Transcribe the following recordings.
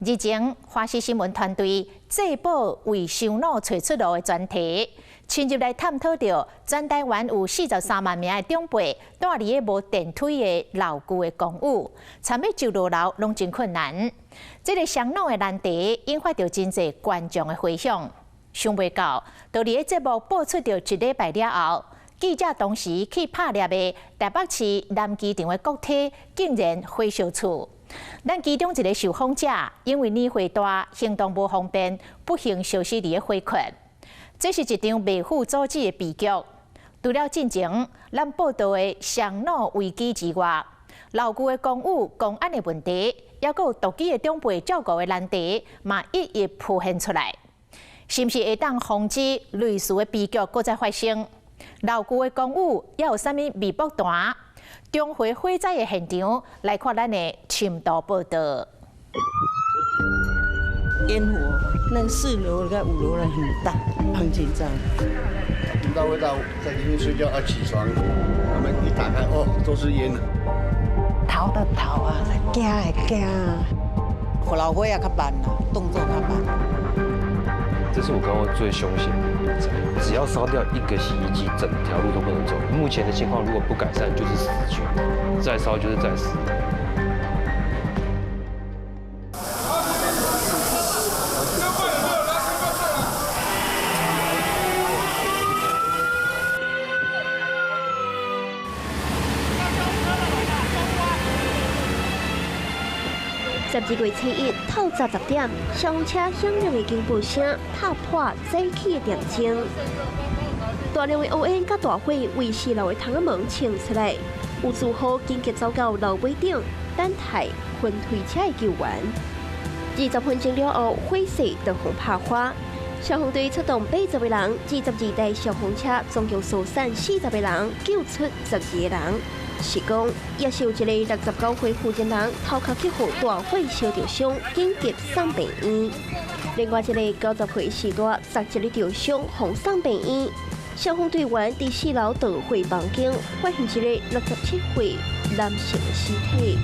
日前，華視新聞團隊製報為傷老揣出路的專題，深入來探討著全台灣有43萬名的長輩蹛佇个無電梯的老舊的公寓，參欲上落樓攏真困難。這个傷老的難題引發著真濟觀眾的迴響。想袂到，佇个節目播出著一禮拜了後，記者當時去拍獵的台北市南機場的國梯，竟然火燒厝。咱其中一个受訪者因為年歲大，行動無方便，不幸燒死佇个火窟。這是一場袂赴阻止的悲劇。除了進前咱報道的傷老危機之外，老舊的公寓公安的問題，抑閣有獨居的長輩照顧的難題，嘛一一浮現出來。是毋是會當防止類似的悲劇閣再發生？老舊的公寓猶有啥物未卜單？中回火災的現場，來看咱的深度報道。煙火，那4樓跟5樓的很大，很緊張。聞到味道，在裡面睡覺啊，起床，他們一打開，哦，都是煙。逃的逃啊，驚的驚啊，老歲仔較慢啦，動作較慢。這是我看過最兇險的火災，只要燒掉一個洗衣機，整條路都不能走。目前的情況，如果不改善，就是死局，再燒就是再死。12月7日透早10點，消防車響亮的警報聲，踏破早起的點鐘。大量的烏煙佮大火為四樓的窗仔門衝出來，有住戶緊急走到樓尾頂等待雲推車的救援。20分鐘了後，火勢就予拍花。消防隊出動80個人，22台消防車，總共疏散40個人，救出12個人。是講，也是有一个69歲福建人頭殼去予大火燒著傷，緊急送病院。另外一个90歲序大，十一日著傷，予送病院。消防隊員佇四樓著火房間發現一个67歲男性的屍體。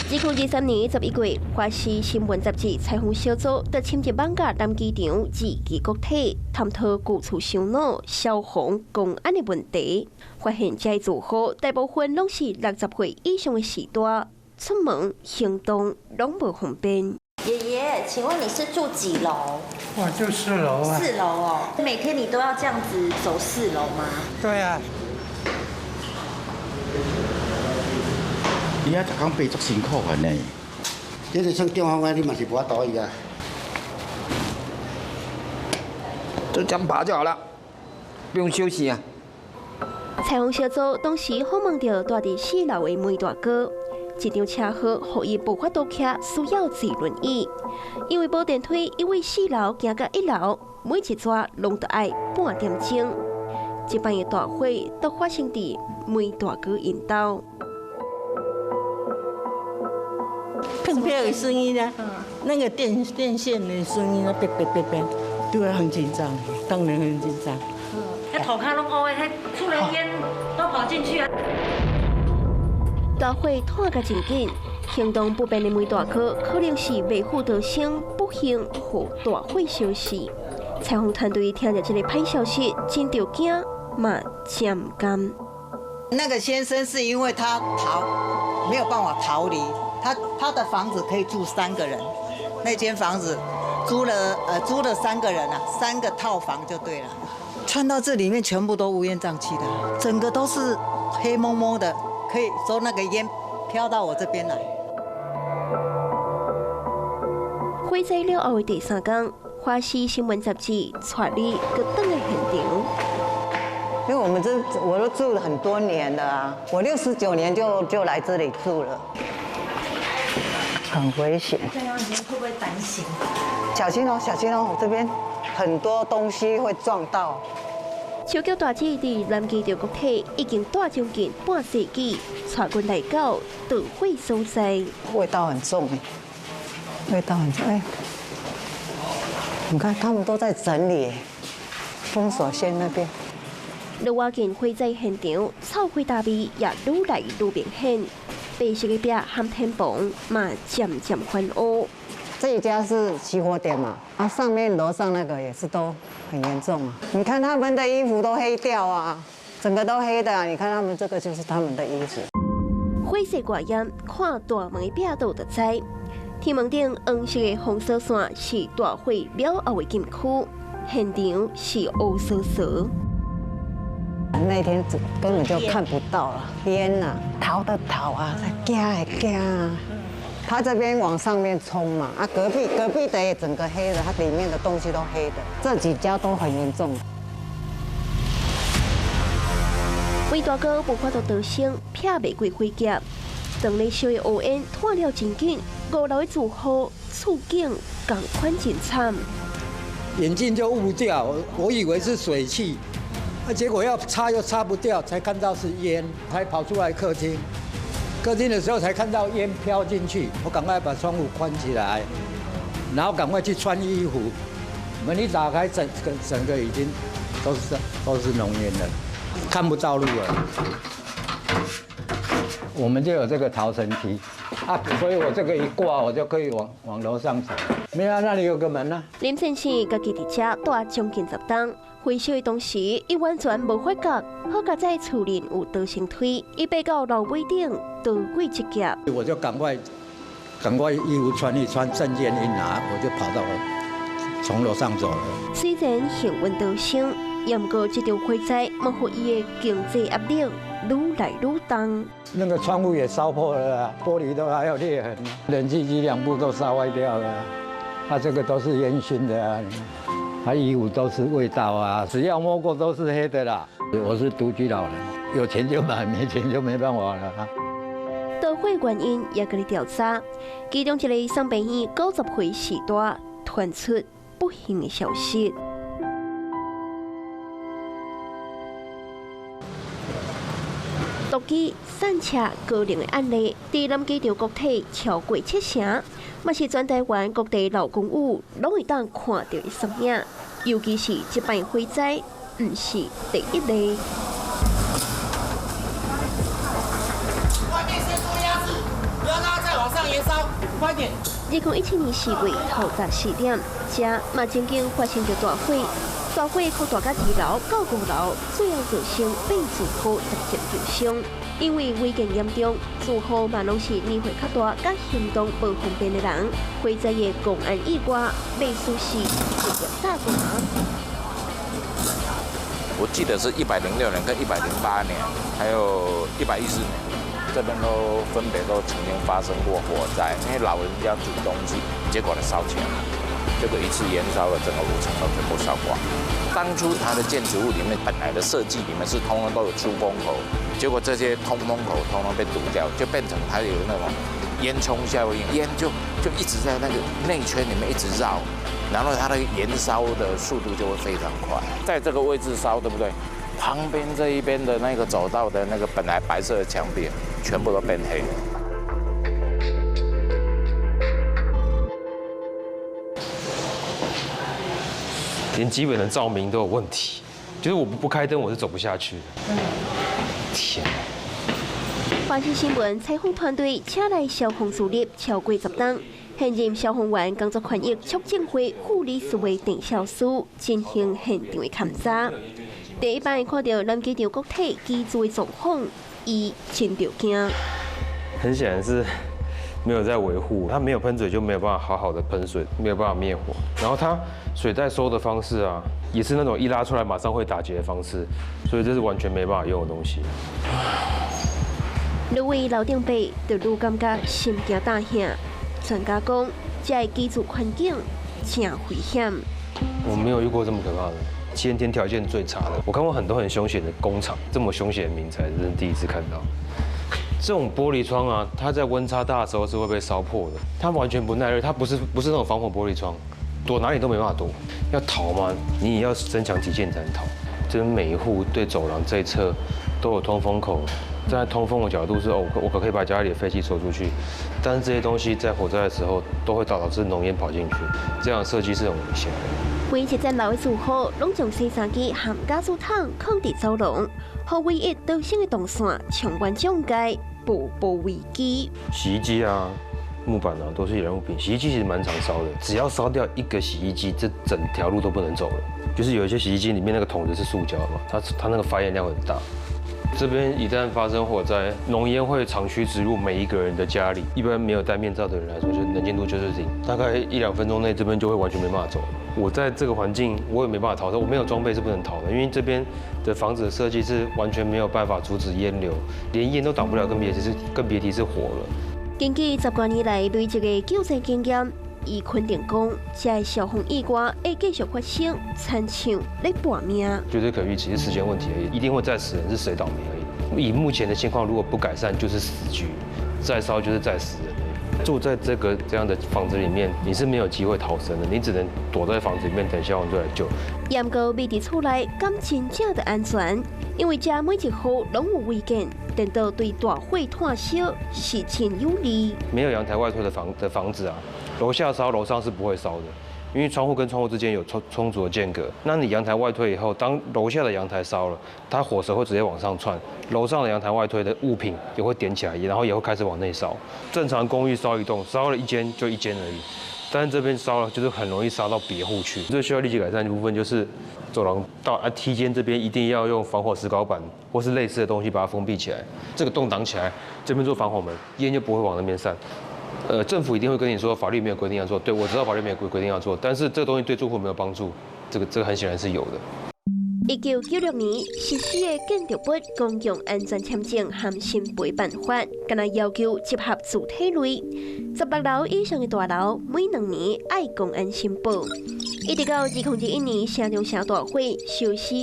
2023年11月，華視新聞雜誌採訪小組佇深入艋舺南機場二期國體，探討舊厝傷老、消防、公安的問題，發現這住戶大部分攏是60歲以上的序大，出門行動攏無方便。爺爺，請問你是住幾樓？我住四樓啊。四樓哦，每天你都要這樣子走四樓嗎？對啊。伊遐逐工爬足辛苦的呢，這個算中風啊，你嘛是無法度伊啊。就這樣爬就好了，不用休息啊。採訪小組當時訪問著蹛佇四樓的梅大哥，一場車禍予伊無法度徛，需要坐輪椅。因為無電梯，伊對四樓行到一樓，每一逝攏著愛半點鐘。這擺的大火都發生佇梅大哥𪜶兜。砰砰的聲音呢，那個電線的聲音啊，別別別別，對啊，很緊張，當然很緊張。彼塗跤攏烏的，彼厝內煙都跑進去啊！大火拖甲真緊，行動不便的梅大哥可能是袂赴逃生，不幸予大火燒死。採訪團隊聽著這個歹消息，真著驚嘛，真毋甘。那個先生是因為他逃，沒有辦法逃離。他的房子可以住三個人，那間房子租了三個人啊，三個套房就對了。竄到這裡面全部都烏煙瘴氣的，整個都是黑蒙蒙的，可以說那個煙飄到我這邊來。火災了後的第三天，華視新聞雜誌帶你閣轉來現場。因為我們這我都住了很多年了啊，我69年就來這裡住了。很危險。這樣你會不會擔心？小心哦，小心哦，我這邊很多東西會撞到。小叫大姊佇南機場國體已經蹛將近半世紀，帶阮來到著火所在。味道很重哎，味道很重哎。你看他們都在整理封鎖線那邊。愈倚近火災現場，臭火焦味也愈來愈明顯。白色的壁和天棚嘛渐渐翻乌。這一家是起火點嘛，啊，上面樓上那個也是都很嚴重啊。你看他們的衣服都黑掉啊，整個都黑的啊。你看他們這個就是他們的衣服。火勢偌嚴，看大門的壁都就知。天門頂黃色的封鎖線是大火了後的禁區，現場是烏索索。那天根本就看不到了，煙啊，逃的逃啊，驚的驚啊。他這邊往上面衝嘛，啊，隔壁的也整個黑的，它裡面的東西都黑的，這幾家都很嚴重。魏大哥無法度逃生，避袂過火劫。當咧燒的烏煙拖了真緊，5樓的住戶處境仝款真慘。眼鏡就霧掉，我以為是水汽，啊，結果要擦又擦不掉，才看到是煙，才跑出來客廳。客廳的時候才看到煙飄進去，我趕快把窗戶關起來，然後趕快去穿衣服。門一打開，整個已經都是濃煙了，看不到路了。我們就有這個逃生梯啊，所以我這個一掛，我就可以往樓上走。沒有，那裡有個門啊。林先生家己佇遮住將近10冬，火燒的當時，伊完全無發覺，好佳哉厝裡有逃生梯，伊爬到樓尾頂逃過一劫。我就趕快衣服穿一穿，證件一拿，我就跑到從樓上走了。雖然幸運逃生，不過這場火災嘛，予伊的經濟壓力愈來愈重。那個窗戶也燒破了，玻璃都還有裂痕，冷氣機2部都燒壞掉了，它這個都是煙燻的啊，它衣服都是味道啊，只要摸過都是黑的啦。我是獨居老人，有錢就買，沒錢就沒辦法了。導火原因也閣咧調查，其中一個送病院90歲序大傳出不幸的消息。獨機散車高齡的案例，佇南機場國鐵超過7成，嘛是全台灣各地老公寓攏會當看到的縮影。尤其是這擺火災，毋是第一例。外面先做壓制，不要讓它再往上延燒，快點！2017年4月頭早4點，遮嘛曾經發生著大火。大火擴大到2樓到5樓，最後造成8住戶直接受傷。因為違建嚴重，住戶嘛攏是年歲較大、佮行動無方便的人。火災的公安意外，袂輸是直接炸關。我記得是106年跟108年，還有114年，這邊都分別都曾經發生過火災，因為老人家煮東西，結果呢燒起來。結果一次燃燒了整個5層樓全部燒光。當初它的建築物裡面本來的設計裡面是通通都有出風口，結果這些通風口通通被堵掉，就變成它有那種煙囪效應，煙就一直在那個內圈裡面一直繞，然後它的燃燒的速度就會非常快。在這個位置燒，對不對？旁邊這一邊的那個走道的那個本來白色的牆壁，全部都變黑了。連基本的照明都有問題，就是我不開燈，我是走不下去的。天！華視新聞採訪團隊請來消防助力超過10冬，現任消防員工作權益促進會副理事的鄭孝書進行現場的勘查。第一擺看到南機場國鐵機組的狀況，伊真著驚。很顯然是沒有在維護，它沒有噴嘴就沒有辦法好好的噴水，沒有辦法滅火。然後它水袋收的方式啊，也是那種一拉出來馬上會打結的方式，所以這是完全沒辦法用的東西。愈為老長輩就愈感覺心驚膽嚇。專家講，這个居住環境真危險。我沒有遇過這麼可怕的，先天條件最差的。我看過很多很兇險的工廠，這麼兇險的民宅，真是第一次看到。這種玻璃窗啊，它在溫差大的時候是會被燒破的，它完全不耐熱，它不是那種防火玻璃窗，躲哪裡都沒辦法躲。要逃嘛，你也要增強體線才能逃。這邊每一戶對走廊這一側都有通風口，站在通風的角度是哦，我可以把家裡的廢氣抽出去，但是這些東西在火災的時候都會導致濃煙跑進去，這樣設計是很危險的。每一層樓的住戶攏將洗衫機和加水桶放佇走廊，予唯一逃生的動線衝關障礙，步步危机。洗衣機啊、木板啊，都是易燃物品。洗衣機其實蠻常燒的，只要燒掉一個洗衣機，這整條路都不能走了。就是有一些洗衣機裡面那個桶子是塑膠嘛，它那個發煙量很大。這邊一旦發生火災，濃煙會長驅直入每一個人的家裡。一般沒有戴面罩的人來說，就能見度就是零，大概一兩分鐘內，這邊就會完全沒辦法走。我在這個環境，我也沒辦法逃生，我沒有裝備是不能逃的，因為這邊的房子的設計是完全沒有辦法阻止煙流，連煙都擋不了，更別提是火了。根據10多年來累積的救災經驗，伊肯定講，這个消防意外會繼續發生，親像咧搏命。絕對可預期，是時間問題而已，一定會再死人，是誰倒霉而已。以目前的情況，如果不改善，就是死局，再燒就是再死人。住在這樣的房子裡面，你是沒有機會逃生的，你只能躲在房子裡面等消防隊來救。毋過覕佇厝內，敢真正的安全？因為這每一戶攏有違建，顛倒對大火湠燒是真有利。沒有陽台外推的房子啊，樓下燒，樓上是不會燒的，因為窗戶跟窗戶之間有充足的間隔。那你陽台外推以後，當樓下的陽台燒了，它火舌會直接往上竄，樓上的陽台外推的物品也會點起來，然後也會開始往內燒。正常公寓燒一棟，燒了一間就一間而已，但是這邊燒了就是很容易燒到別戶去。最需要立即改善的部分就是走廊到梯間這邊一定要用防火石膏板或是類似的東西把它封閉起來，這個洞擋起來，這邊做防火門，煙就不會往那邊散。政府一定會跟你說法律沒有規定要做，對，我知道法律沒有規定要做，但是這個東西對住戶沒有幫助，這個很顯然是有的。1996年實施的建築物公共安全簽證和申賠辦法，敢若要求集合主體類，16樓以上的大樓每2年愛公安申報。一直到2021年，城中城大火，燒死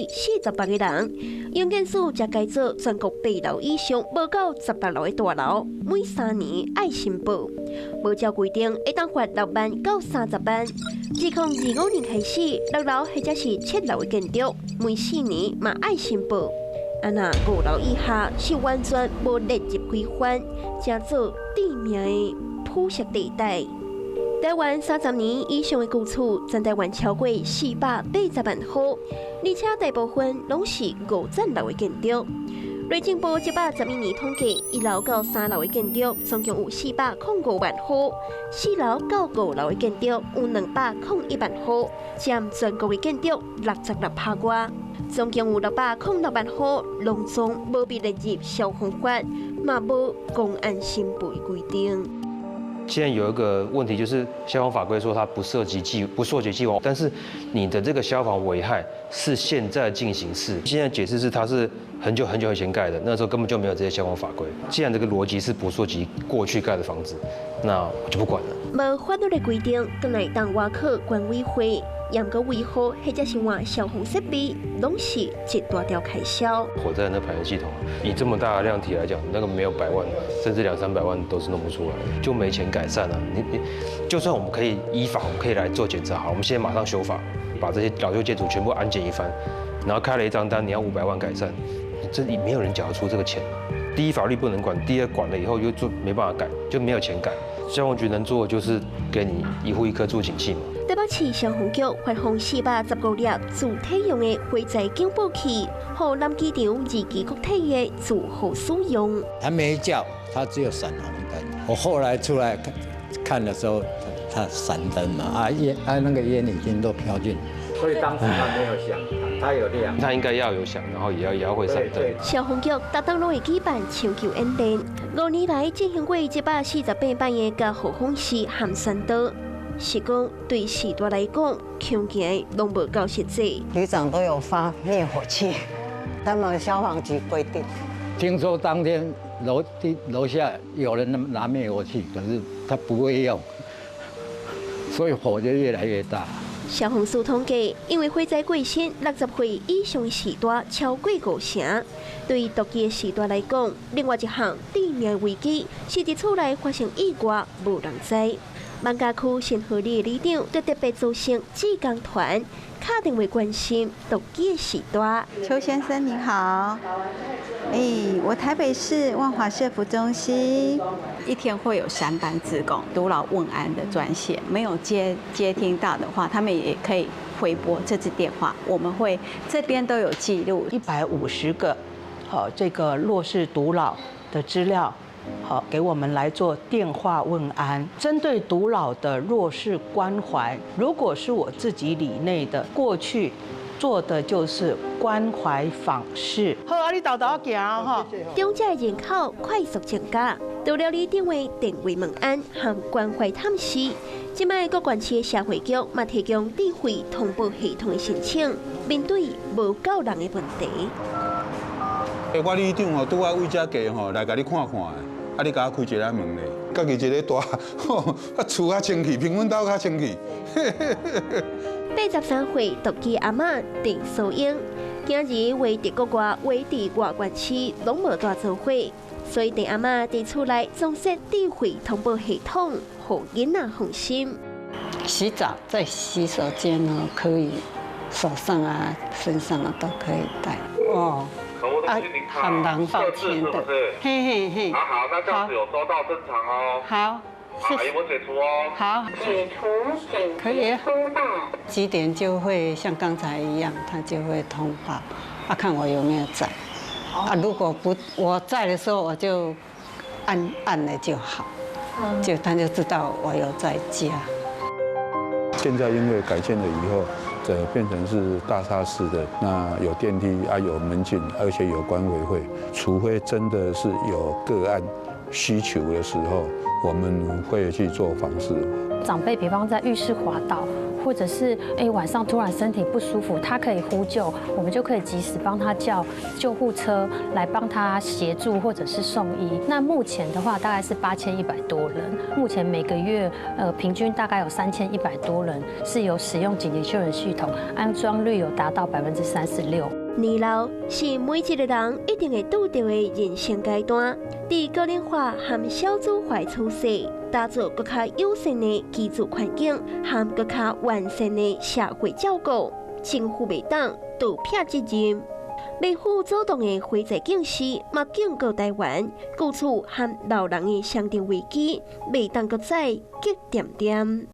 48個人，營建署才改做全國8樓以上無到16樓的大樓，每3年愛申報。無照規定，會當罰6萬到30萬。2025年開始，6樓或者是7樓的建築，每4年嘛愛申報。啊，若5樓以下是完全無列入規範，成做致命的灰色地帶。台灣30年以上的舊厝，全台灣超過480萬戶，而且大部分攏是5層樓的建築。內政部111年統計，1樓到3樓的建築總共有405萬戶，4樓到5樓的建築有201萬戶，佔全國的建築66%外。總共有606萬戶，攏總無被列入消防法，嘛無公安申報的規定。現在有一個問題，就是消防法規說它不溯及既往，但是你的這個消防危害是現在進行式。現在解釋是它是很久很久以前蓋的，那時候根本就沒有這些消防法規。既然這個邏輯是不溯及過去蓋的房子，那我就不管了。無法律的規定，敢會當倚靠管委會嚴格維護，或者是換消防設備，攏是一大條開銷。火災那排煙系統，以這麼大的量體來講，那個沒有百萬，甚至兩三百萬都是弄不出來的，就沒錢改善了。你就算我們可以依法，我們可以來做檢查，好，我們現在馬上修法，把這些老舊建築全部安檢一番，然後開了一張單，你要500萬改善，這沒有人繳得出這個錢。第一，法律不能管；第二，管了以後又就沒辦法改，就沒有錢改。消防局能做的就是給你一戶一顆住警器嘛。台北市消防局發放415粒自體用的火災警報器，予南機場二期國鐵的住戶使用。他沒叫，他只有閃紅燈。我後來出來看的時候，他閃燈嘛，啊煙啊那個煙已經都飄進。所以當時他沒有響，他有亮。他應該要有響，然後也要會閃燈。消防局逐冬攏會舉辦搶救演練，5年來進行過148擺的加護方式和宣導。是講對時代來講，恐驚攏無夠實際。局長都有發滅火器，他們消防局規定。聽說當天樓下有人拿滅火器，可是他不會用，所以火就越來越大。消防署統計，因為火災過身60歲以上的序大超過5成。對獨居的序大來講，另外一項致命危機是佇厝內發生意外，無人知。艋舺區新河里的里長就特別組成志工團，敲電話關心獨居的序大。邱先生你好，哎，我台北市萬華社福中心一天會有3班志工獨老問安的專線，沒有接聽到的話，他們也可以回撥這支電話，我們會這邊都有記錄。 150個，好，這個弱勢獨老的資料。好，給我們來做電話問安。針對獨老的弱勢關懷，如果是我自己里內的，過去做的就是關懷訪視。好，啊，你沓沓仔行吼。長者人口快速增加，除了里長的電話問安和關懷探視，這擺各縣市的社會局嘛提供智慧通報系統的申請，面對無夠人的問題。欸，我里長吼，拄仔為遮過吼，來共你看看的，啊，你共我開一下門咧，家己一个大，啊，厝較清氣，平分兜較清氣。83歲獨居阿嬤鄭素英，今日為佇國外，為佇外縣市，攏無帶做伙，所以鄭阿嬤佇厝內裝設智慧通報系統，予囡仔放心。洗澡在洗手間哦，可以手上啊、身上啊都可以帶。哦。啊，很難放心的，嘿嘿嘿。好好，那這樣子有收到正常哦。好，謝謝。我解除哦。好，解除，可以。幾點就會像剛才一樣，他就會通報，啊，看我有沒有在。啊，如果不我在的時候，我就按按了就好，就他就知道我有在家。現在因為改建了以後，這變成是大廈式的，那有電梯啊，有門禁，而且有管委會。除非真的是有個案需求的時候，我們會去做訪視。長輩比方在浴室滑倒，或者是哎晚上突然身體不舒服，他可以呼救，我們就可以及時幫他叫救護車來幫他協助或者是送醫。那目前的話大概是8100多人，目前每個月平均大概有3100多人是有使用緊急救援系統，安裝率有達到36%。年老是每一個人一定會拄著的人生階段，佇高齡化和少子化趨勢，打造閣較友善的居住環境和閣較完善的社會照顧，政府袂當逃避責任。美府主動的火災警示，嘛警告台灣，舊厝和老人的相對危機，袂當閣再激恬恬。